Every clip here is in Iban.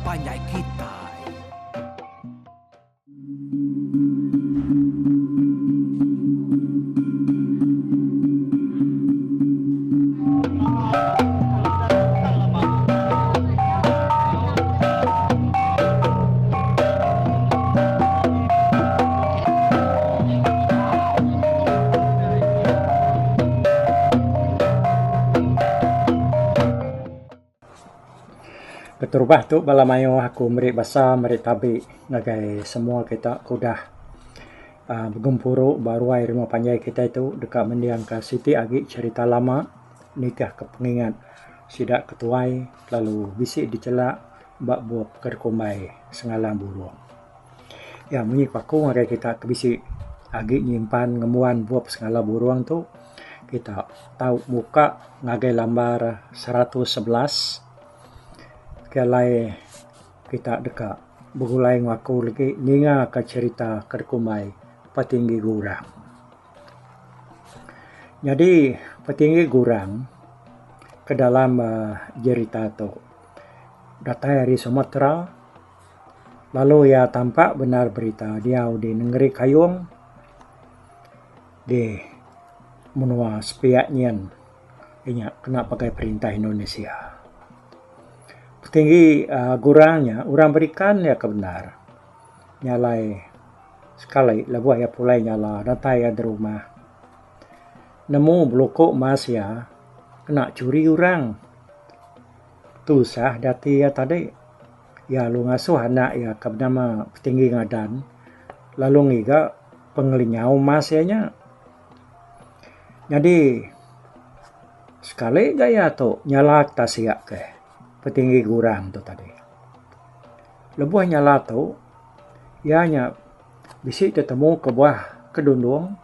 panjai kitai. Keterubah tu bala mayuh aku meri basa meri tabi ngagai semua kita ke udah uhh begempuru ba ruai rumah panjai kitai tu deka mendingka siti agi cherita lama nitihka pengingat sida ke tuai lalu bisi dichelak ba bup ke dikumbai Sengalang Burung. Iya munyi ku aku ngagai kita ke bisi agi nyimpan ngembuan bup Sengalang Burung tu kita tau muka ngagai lambar 111 ke alai kita deka begulai enggau aku legi ninga ka cherita ke dikumbai Petinggi Gurang. Nyadi Petinggi Gurang ke dalam uhh jerita tu datai ari Sumatera lalu iya tampak bendar berita diau di nengeri Kayong di menua sepiak nyin inya kena pakai perintah Indonesia. Petinggi uhh Gurang nya orang berikan iya ke bendar nya alai sekali lebuh iya pulai nyala datai iya derumah nemu beluku mas iya kena churi orang. Tusah dati iya tadi iya lalu ngasuh anak iya ke benama Petinggi Ngadan lalu ngiga pengelinyau mas iya nya. Nyadi sekali ga iya tu nyala tasik ke Petinggi Gurang tu tadi. Lebuh nyala tu iya nya bisi tetemu ke buah kedundung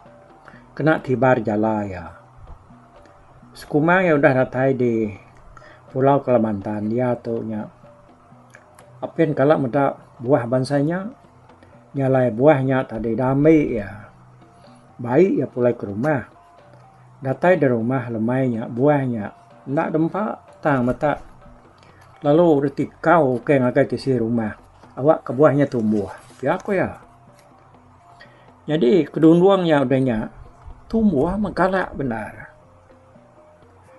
kena tibar jala iya. Sekumang iya udah datai di Pulau Kalimantan iya tu nya apin kala meda buah bansa nya. Nya alai buah nya tadi diambi iya bai iya pulai ke rumah. Datai da rumah lemai nya buah nya enda dempa tang meta lalu ditikau ke ngagai tisi rumah awak ke buah nya tumbuh pia ku iya. Nyadi kedundung nya udah nya tumbuh meh galak bendar.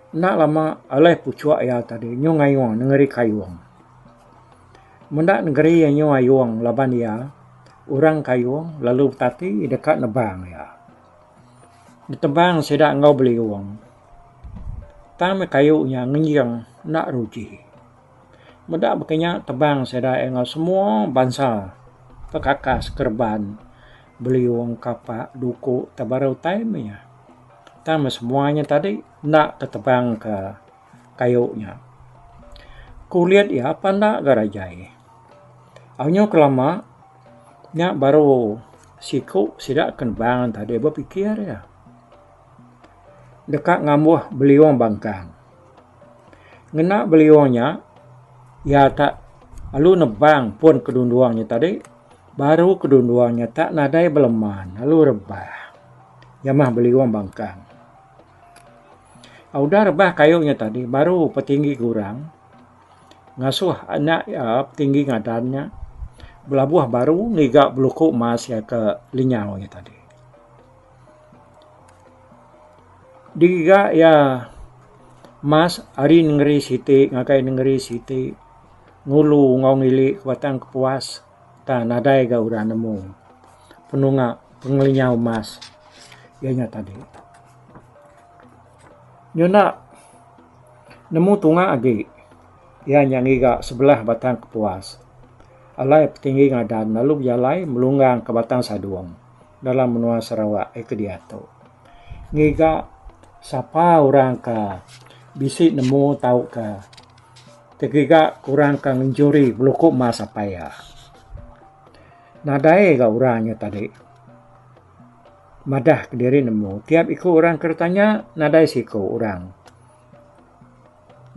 Enda lama alai puchuk iya tadi nyu ngayung nengeri Kayung. Menda nengeri iya nyu ayung laban iya orang Kayung lalu betati deka nebang iya. Ditebang sida enggau beliung. Tang meh kayu nya ngenjing enda ruji. Meda baka nya tebang sida iya enggau semua bansa pekakas kereban beliung kapak duku tebara utai meh iya. Tang meh semua nya tadi enda tetebang ka kayu nya. Kulit iya pan enda ga rajai. Au nyu kelama nya baru siku sida ke nebang tadi bepikir iya deka ngambuh beliung bangkang. Ngena beliung nya, iya tak lalu nebang pun kedundung nya tadi baru kedundung nya tak nadai beleman lalu rebah. Iya mah beliung bangkang. Udah rebah kayu nya tadi baru petinggi gurang ngasuh anak iya petinggi ngadan nya belabuh baru ngiga beluku mas iya ke lenyau nya tadi. Digiga iya mas ari nengeri siti ngagai nengeri siti ngulu enggau ngili ke Batang Kepuas tang nadai ga orang nemu penunga pengelinyau mas iya nya tadi. Nyuna nemu tunga agi iya nya ngiga sebelah Batang Kepuas alai petinggi ngadan lalu bejalai melunggang ke Batang Sadong. dalam menua Sarawak ke diatu. Ngiga sapa orang ke bisi nemu tauka tegiga orang ke ngenjuri beluku mas apai iya. Nadai ga orang nya tadi madah kediri nemu. Tiap iku orang ke ditanya nadai siku orang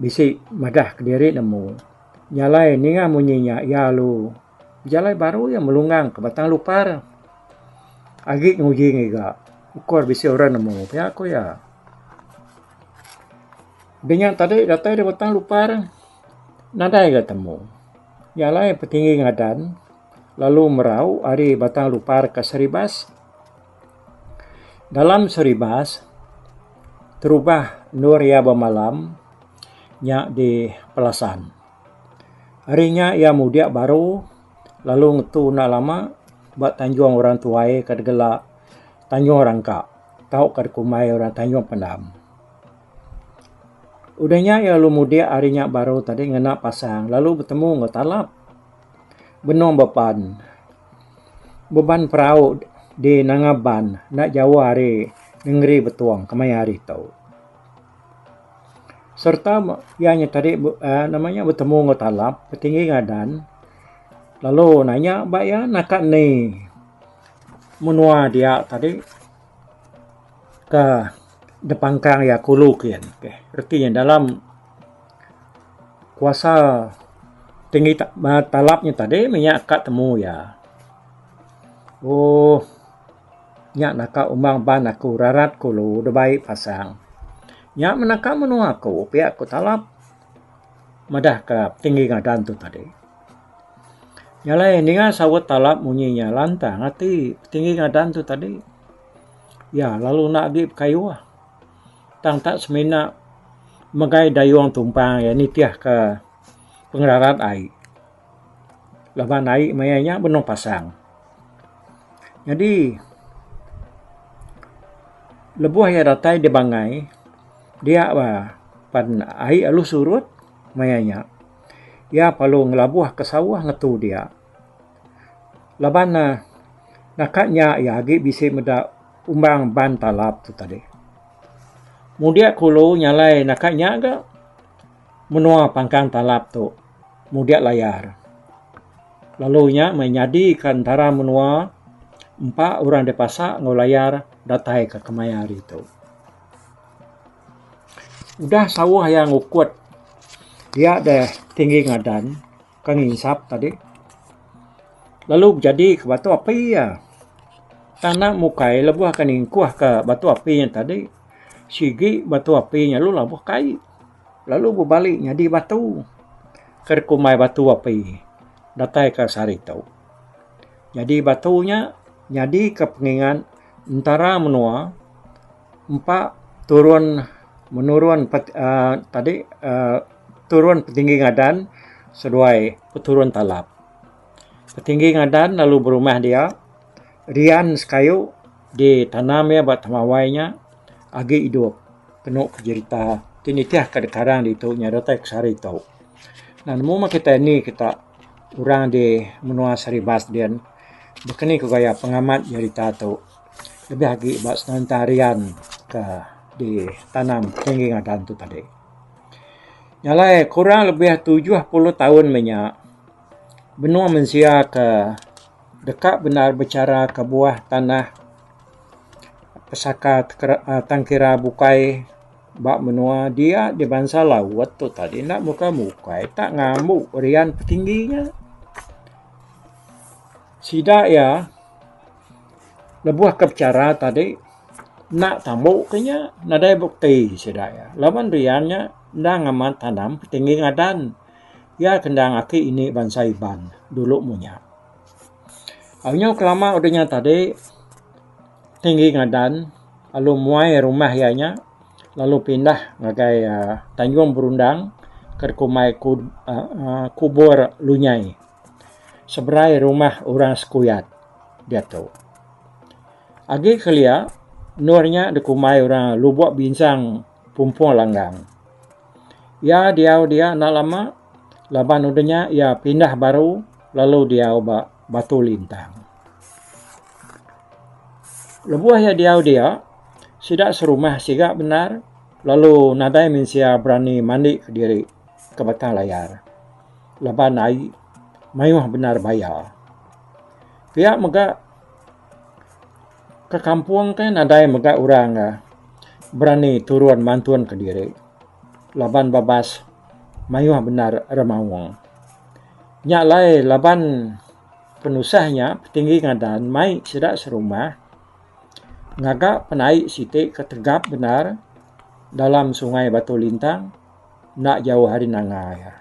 bisi madah kediri nemu. Nya alai ninga munyi nya iya lalu. Bejalai baru iya melunggang ke Batang Lupar. Agi nguji ngiga ukur bisi orang nemu pia ku iya. Udah nya tadi datai di Batang Lupar nadai ga temu. Nya alai Petinggi Ngadan lalu merau ari Batang Lupar ke Saribas. Dalam Saribas, terubah endur iya bemalam nya di Pelasan. Ari nya iya mudik baru lalu ngetu enda lama ba Tanjung Orang Tuai ke degela Tanjung Rangka tauka dikumbai orang Tanjung Pendam. Udah nya iya lalu mudik ari nya baru tadi ngena pasang lalu betemu enggau Talap benung bepan. Beban perau di Nanga Ban enda jauh ari nengeri Betong kemaya hari tu. Sereta iya nya tadi uhh nama nya betemu enggau Talap petinggi ngadan lalu nanya ba iya naka ni menua dia tadi ke dipangkang iya kulu kin. Reti nya dalam kuasa tinggi Talap nya tadi meh nya ka temu iya. Ooh. Nya naka umbang ban aku rarat kulu debai pasang. Nya menaka menua aku pia ku Talap madah ka tinggi ngadan tu tadi. Nya alai ninga saut Talap munyi nya lantang ati tinggi ngadan tu tadi. Iya lalu enda agi bekayuh tang tak semina megai dayung tumpang iya nitih ka pengerarat ai. Laban ai maya nya benung pasang. Nyadi lebuh iya datai di bangai dia ba pan ai alu surut maya nya. Iya perlu ngelabuh ke sauh ngetu dia. Laban ne naka nya iya agi bisi meda umbang ban talap tu tadi. Mudik kulu nyalai naka nya ga menua pangkang talap tu mudik layar. Lalu nya meh nyadika entara menua empa orang dipasa enggau layar datai ka kemaya hari tu. Udah sauh iya ngukut dia deh tinggi ngadan ke nginsap tadi lalu bejadi ke batu api iya. Tang enda mukai lebuh ke ningkuh ke batu api nya tadi sigi batu api nya lalu labuh kai. Lalu bebali nyadi batu ke dikumbai batu api datai ka sehari tu. Nyadi batu nya nyadika pengingat entara menua empa turun menurun uhh tadi uhh turun petinggi ngadan seduai peturun talap. Petinggi ngadan lalu berumah dia rian sekayu ditanam iya ba temawai nya agi idup. Kenu ke jerita ti nitih ka dikarang ditu nya datai ke sehari tu. Nah nemu meh kitai ni kita orang di menua Saribas din baka ni ku gaya pengamat jerita tu lebih agi ba senentang rian ke ditanam tinggi ngadan tu tadi. Nya alai kurang lebih 70 taun meh nya benung mensia ke deka bendar bechara kebuah tanah pesaka tangkira bukai ba menua dia di bansa laut tu tadi enda mukai mukai tak ngambu rian petinggi nya. Sida iya lebuh ke bechara tadi enda tambu ke nya nadai bukti sida iya laban rian nya endang amat tanam petinggi ngadan iya ke endang aki ini bansa Iban dulu munya. Nyau kelama udah nya tadi tinggi ngadan lalu muai rumah iya nya lalu pindah ngagai Tanjung Berundang ke dikumbai uhh Kubur Lunyai seberai rumah orang Sekuyat diatu. Agi kelia endur nya dikumbai orang Lubok Binsang Pumpung Langgang. Iya diau dia enda lama laban udah nya iya pindah baru lalu diau ba Batu Lintang. Lebuh iya diau dia, sida serumah siga bendar lalu nadai mensia berani mandi kediri ke Batang Layar laban ai mayuh bendar baya. Pia mega ke kampung ke nadai mega orang berani turun mantun kediri laban babas mayuh bendar remaung. Nya alai laban penusah nya petinggi ngadan mai sida serumah ngaga penaik siti ke tegap bendar dalam sungai Batu Lintang enda jauh ari nanga iya.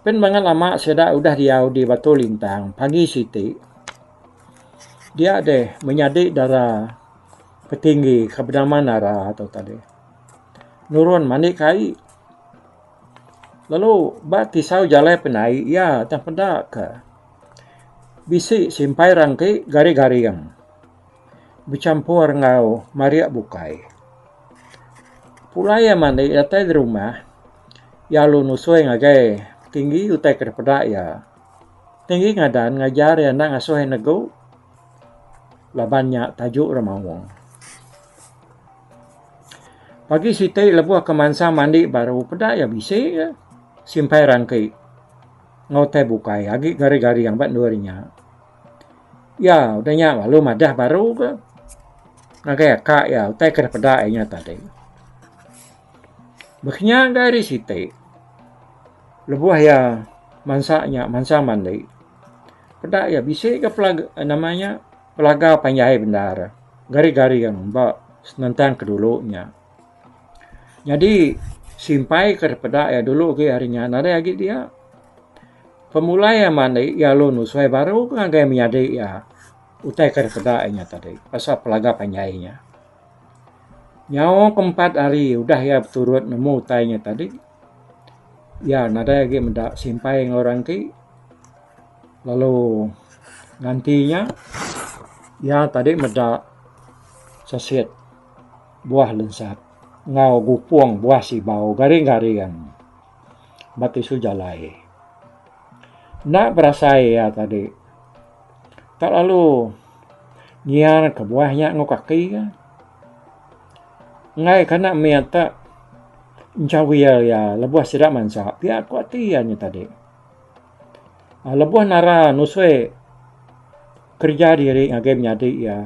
Pen bangat lama sida udah diau di Batu Lintang pagi siti dia deh menyadi dara petinggi ke benama Nara tu tadi nurun mandi ke ai lalu ba tisau jalai penai iya tang peda ke bisi simpai rangki garing-garing bechampur enggau marik bukai. Pulai iya mandi datai di rumah iya lalu nusui ngagai tinggi utai ke dipeda iya. Tinggi ngadan ngajar iya enda ngasuh iya negu laban nya taju remaung. Pagi siti lebuh ke mansang mandi baru peda iya bisi ga simpai rangki enggau utai bukai agi garing-garing ba endur nya. Iya udah nya lalu madah baru ke ngagai aka iya utai ke dipeda iya nya tadi. Baka nya ga hari siti lebuh iya mansa nya mansa mandi peda iya bisi ga pelaga nama nya pelaga panjai bendar garing-garing ba senentang ke dulu nya. Nyadi simpai ke dipeda iya dulu agi hari nya nadai agi dia. Pemulai iya mandi iya lalu nusui baru ke ngagai menyadi iya utai ke dipeda iya nya tadi pasal pelaga panjai nya. Nyau ke empat hari udah iya beturut nemu utai nya tadi iya nadai agi meda simpai enggau orang ti lalu nganti nya iya tadi meda sesit buah lensat enggau gupung buah sibau garing-garing. Ba tisu jalai. Enda berasai iya tadi. Tak lalu nyiar ke buah nya enggau kaki ka. Enggai ka enda mit te enchawil iya lebuh sida mansa pia ku ati iya nya tadi. Lebuh nara nusui kereja diri ngagai menyadi iya.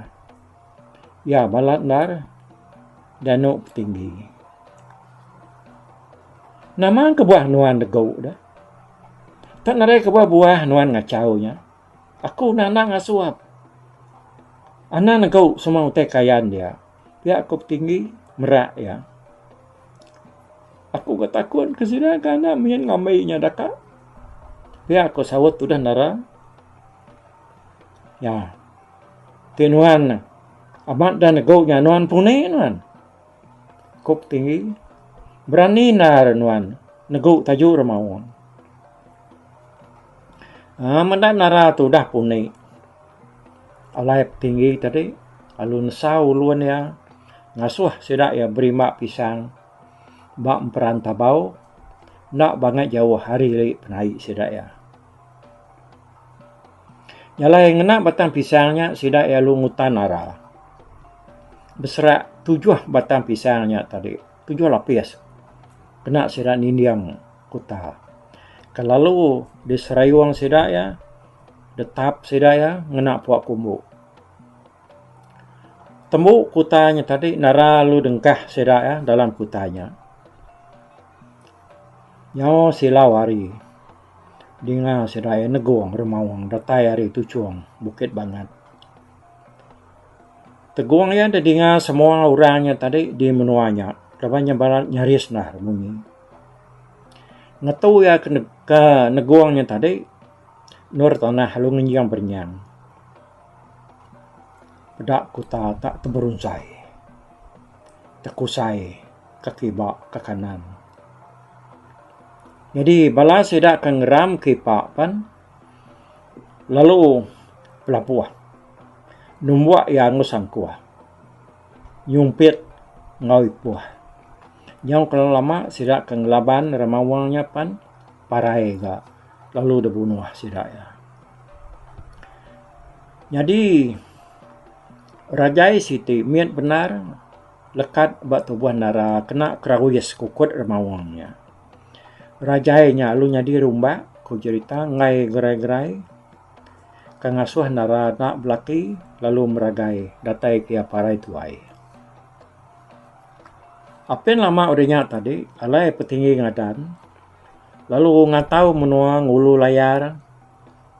Iya balat endar danu petinggi. Nama kebuah nuan degu deh. Tak nadai kebuah buah nuan ngachau nya. Aku enda enda ngasuh. Anang negu semua utai kayan dia. Pia ku petinggi merak iya. Aku ga takut ke sida ke anak min ngambi nya deka. Pia ku saut tudah nara. Ya. Ti nuan amat da negu nya nuan puni nuan. Ku Petinggi, berani endar nuan negu taju remaung. Aaa meda nara tu udah puni alai Petinggi tadi lalu nesau ulun iya ngasuh sida iya berimba pisang ba emperan tabau enda bangat jauh ari ili penaik sida iya. Jalai ngena batang pisang nya sida iya lalu ngutan ara. Beserak tujuh batang pisang nya tadi, tujuh lapis kena sida ninding kuta. Ke lalu diserayung sida iya, ditap sida iya ngena pua kumbu. Tembu kuta nya tadi nara lalu dengkah sida iya dalam kuta nya. Nyau silau hari. Dinga sida iya negung remaung datai ari tuchung Bukit Bangat. Tegung iya didinga semua orang nya tadi di menua nya laban nya balat nyaris endar munyi. Ngetu iya ke negung nya tadi endur tanah lalu ngenjing berenyang. Peda kuta tak teberunsai tekusai ke kiba ke kanan. Nyadi bala sida ke ngeram ke ipa pan lalu belabuh numbuk iya enggau sangkuh nyumpit enggau ipuh. Nyau kelalu lama sida ke ngelaban remaung nya pan parai ga lalu dibunuh sida iya. Nyadi rajai siti mit bendar. Lekat ba tubuh nara kena kerawis kukut remaung nya. Rajai nya lalu nyadi rumbak ku jerita enggai gerai-gerai ke ngasuh nara enda belaki lalu meragai datai ke iya parai tuai. Apin lama udah nya tadi alai petinggi ngadan lalu ngatau menua ngulu layar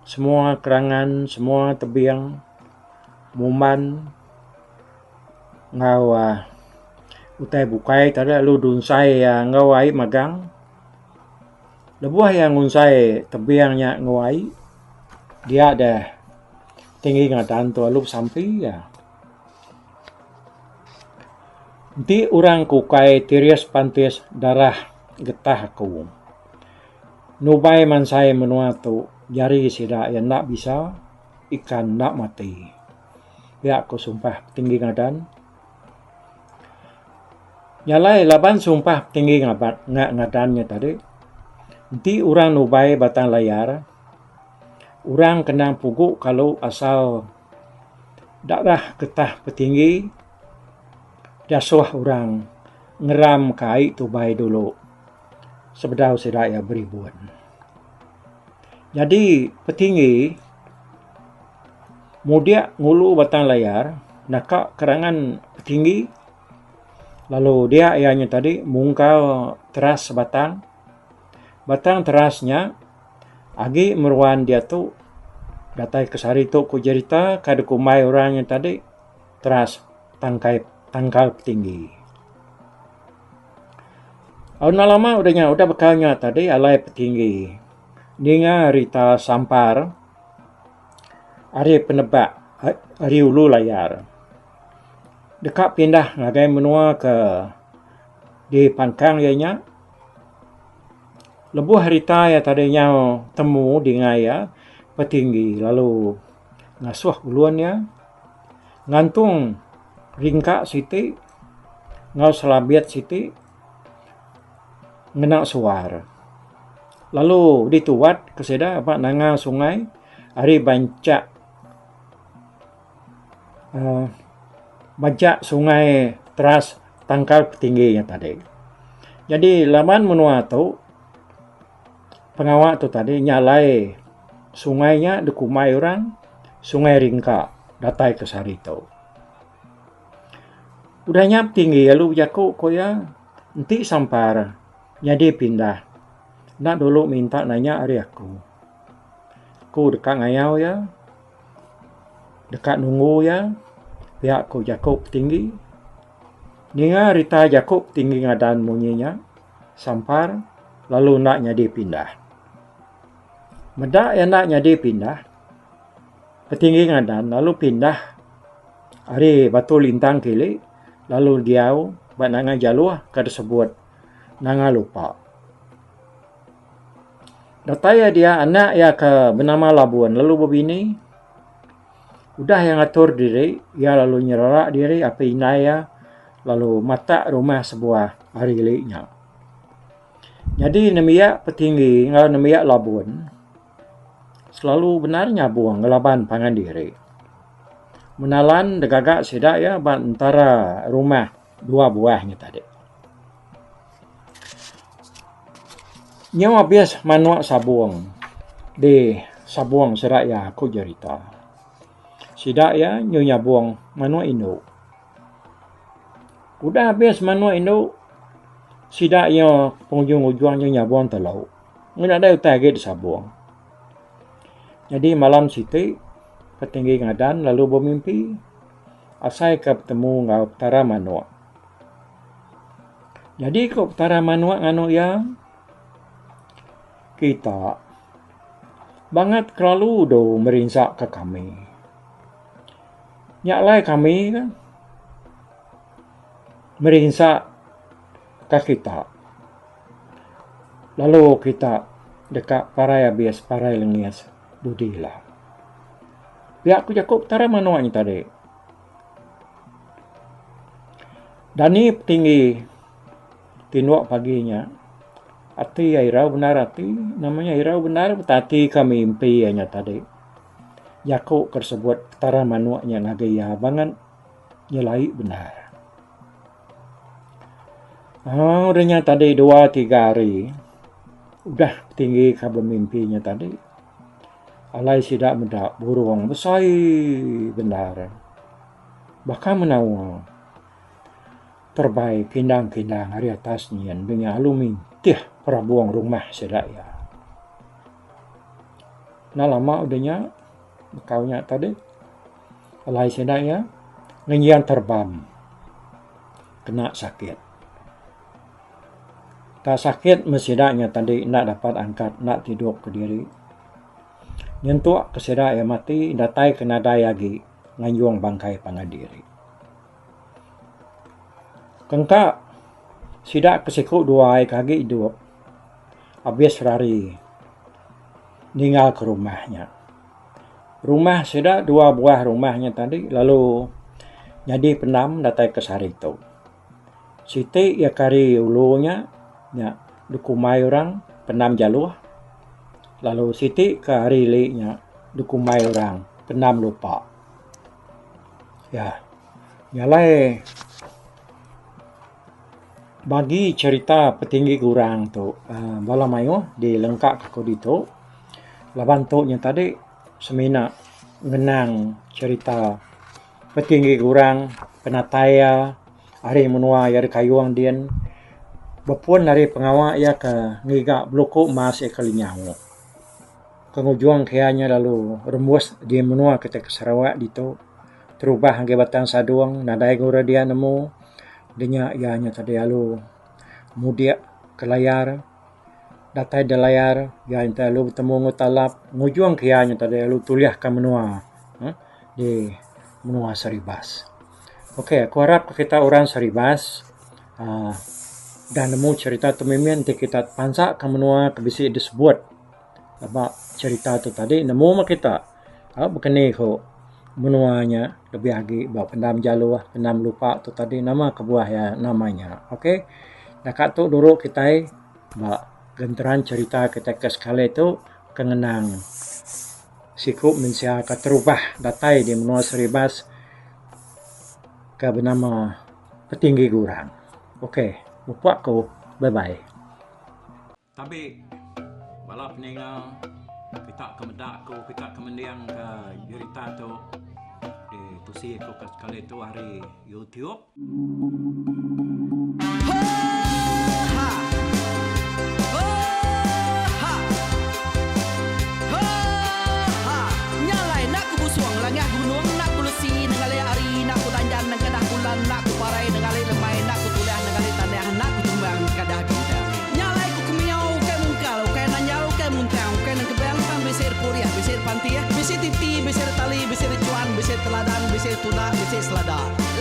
semua kerangan semua tebing mumban. Enggau uhh utai bukai tadi lalu dunsai iya enggau ai magang. Lebuh iya ngunsai tebing nya enggau ai dia deh Tinggi Ngadan tu lalu besampi iya. Enti orang ke ukai tiris pantis darah getah aku. Nubai mansai menua tu jari sida iya enda bisa ikan enda mati. Pia ku sumpah Tinggi Ngadan. Nya alai laban sumpah Tinggi Ngabat Ngadan nya tadi enti orang nubai Batang Layar orang kena pugu kalu asal darah getah petinggi diasuh orang ngeram ka ai tubai dulu sebedau sida iya beribun. Nyadi petinggi mudik ngulu Batang Layar naka kerangan petinggi lalu dia iya nya tadi mungkal teras batang. Batang teras nya agi meruan diatu datai ke sehari tu ku jerita ka dikumbai orang nya tadi teras tangkai tangkal petinggi. Enda lama udah nya udah bekau nya tadi alai petinggi ninga rita sampar ari penebak ari ulu layar deka pindah ngagai menua ke dipangkang iya nya. Lebuh rita iya tadi nyau temu dinga iya petinggi lalu ngasuh ulun iya ngantung ringka siti enggau selabit siti ngena suar. Lalu dituat ke sida ba nanga sungai ari banchak uhh banchak sungai teras tangkal petinggi nya tadi. Nyadi laban menua tu pengawa tu tadi nya alai sungai nya dikumbai orang Sungai Ringka datai ke sehari tu. Udah nya petinggi lalu bejaku ku iya enti sampar nyadi pindah enda dulu minta nanya ari aku. Aku deka ngayau iya deka nunggu iya pia ku jaku petinggi. Ninga rita jaku petinggi ngadan munyi nya sampar lalu enda nyadi pindah. Meda iya enda nyadi pindah Petinggi ngadan lalu pindah ari Batu Lintang kili lalu diau ba Nanga Jaloh ke disebut Nanga Lupa. Datai iya dia anak iya ke benama Labun lalu bebini. Udah iya ngatur diri iya lalu nyerara diri apai indai iya lalu matak rumah sebuah ari ili nya. Nyadi nembiak Petinggi enggau nembiak Labun. Selalu bendar nyabung ngelaban pangan diri. Menalan digaga sida iya ba entara rumah dua buah nya tadi. Nyau abis manok sabung di sabung sida iya ku jerita. Sida iya nyu nyabung manok indu. Udah abis manok indu sida iya pengujung-ujung nyu nyabung telu. Mung nadai utai agi disabung. Nyadi malam siti, Petinggi Ngadan lalu bemimpi asai ke betemu enggau Petara Manuk. Nyadi ku Petara Manuk nganu iya, Kita bangat kelalu du merinsa ka kami. Nya alai kami ke merinsa ka kita. Lalu kita deka parai abis parai lengis dudi ila. Pia ku jaku Petara manuk nya tadi. Dani petinggi tinduk pagi nya ati iya irau bendar ati nama nya irau bendar betati ka mimpi iya nya tadi. Jaku ke disebut Petara manuk nya ngagai iya bangat nyelai bendar. Aaa udah nya tadi dua tiga hari udah tinggi ka bemimpi nya tadi alai sida meda burung besai bendar baka menawa terebai kindang kindang ari atas nyin deh nya lalu mintih perabung rumah sida iya. Enda lama udah nya bekau nya tadi alai sida iya ngenjing terebam. Kena sakit. Tak sakit meh sida nya tadi enda dapat angkat enda tidup kediri. Nyentuk ke sida iya mati datai ke nadai agi nganjung bangkai pangan diri. Kengka sida ke siku duai ke agi idup abis rari ninggal ke rumah nya. Rumah sida dua buah rumah nya tadi lalu nyadi pendam datai ke sehari tu. Siti iya ke ari ulu nya, nya dikumbai orang Pendam Jaloh lalu siti ke ari ili nya dikumbai orang Pendam Lupa. Ya nya alai bagi cherita petinggi gurang tu uhh bala mayuh dilengka ku ditu laban tu nya tadi semina ngenang cherita Petinggi gurang penatai iya ari menua iya dikayung din bepun ari pengawa iya ke ngiga beluku emas iya ke lenyau. Ke ngujung ke iya nya lalu rembus di menua kitai ke Sarawak ditu terubah ngagai Batang Sadong nadai ga orang dia nemu dinya iya nya tadi lalu mudik ke layar datai da layar iya nya lalu betemu enggau Talap ngujung ke iya nya tadi lalu tulih ka menua uhh di menua Saribas. Ok aku arap ke kita orang Saribas uhh dah nemu cherita tu mimit enti kita pansa ka menua ke bisi disebut aba cherita tu tadi nemu meh kita au bekeni ku menua nya lebih agi ba pendam jaloh pendam lupa tu tadi nama kebuah iya nama nya. Ok naka tu dulu kitai ba genteran cherita kitai ke sekali tu ke ngenang. Siku mensia ke terubah datai di menua Saribas ke benama Petinggi Gurang. Ok, mupuk aku. Bye bye. Tabi bala peninga kita ke meda aku kita ke mending ke jerita tu ditusi aku ke sekali tu ari YouTube.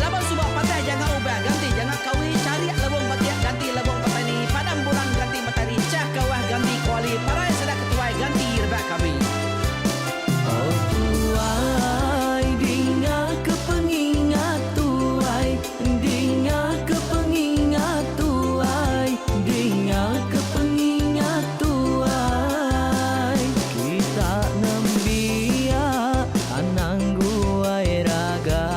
Laban suba patah janga ubah ganti janga kawi charik lebung batik ganti lebung petani padam bulan ganti matari chah kawah ganti kuali parai sida ketuai ganti rebak kami. Oh tuai dinga ke pengingat tuai dinga ke pengingat tuai dinga ke pengingat tuai kita nembiak anang guai raga.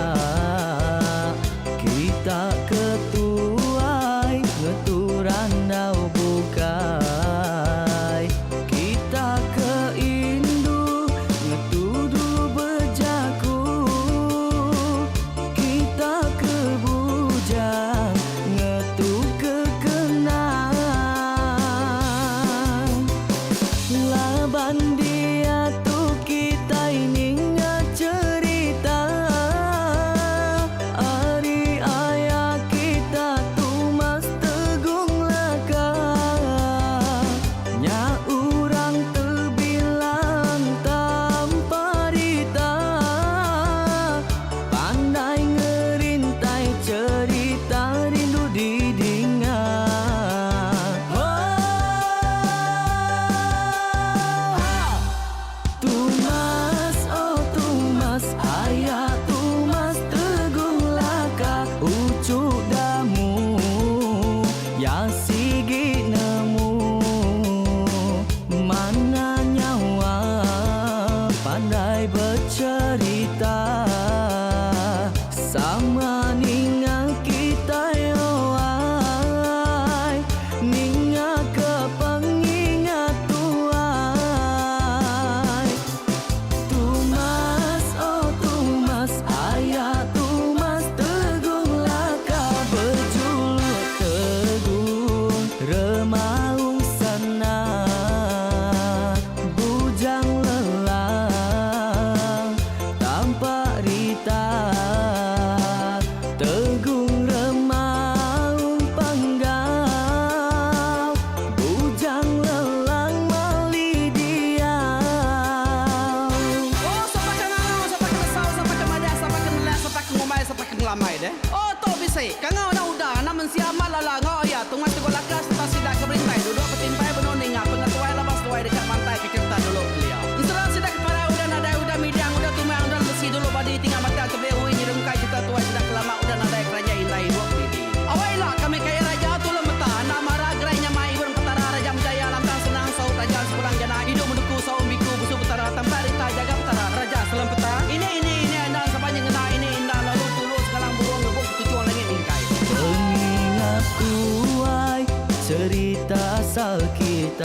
cherita asal kitai.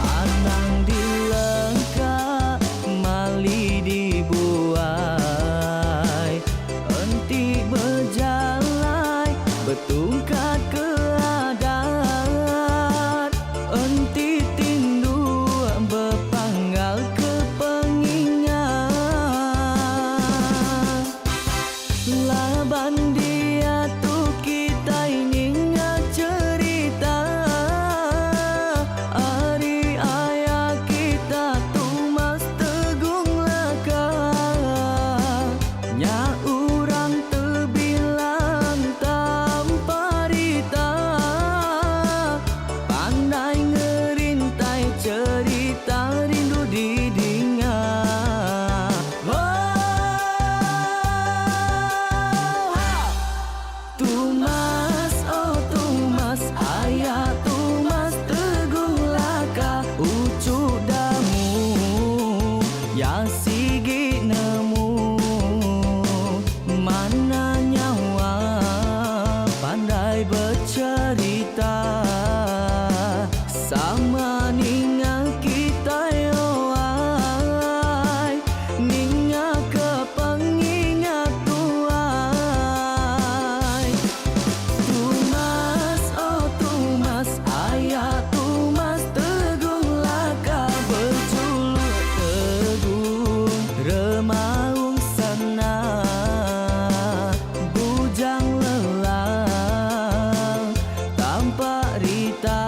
Anang dilengka mali dibuai. Enti bejalai betungkat ke adat. Enti tindu bepanggal ke pengingat. Laban diatu kitai ninga cherita ari aya kita Tumas Tegung Laka. Nya urang tebilang tanpa rita. Pandai ngerintai cherita rindu didinga. Tumas, oh Tumas, aya Tumas Teguh Laka uchu damu ya sigi nemu mana nyawa pandai becherita sama ninga kitai oai ninga ke pengingat tuai. Tumas, oh Tumas, aya Tumas Teguh Laka bejuluk Teguh Remaung Sana Bujang Lelang Tampak Rita.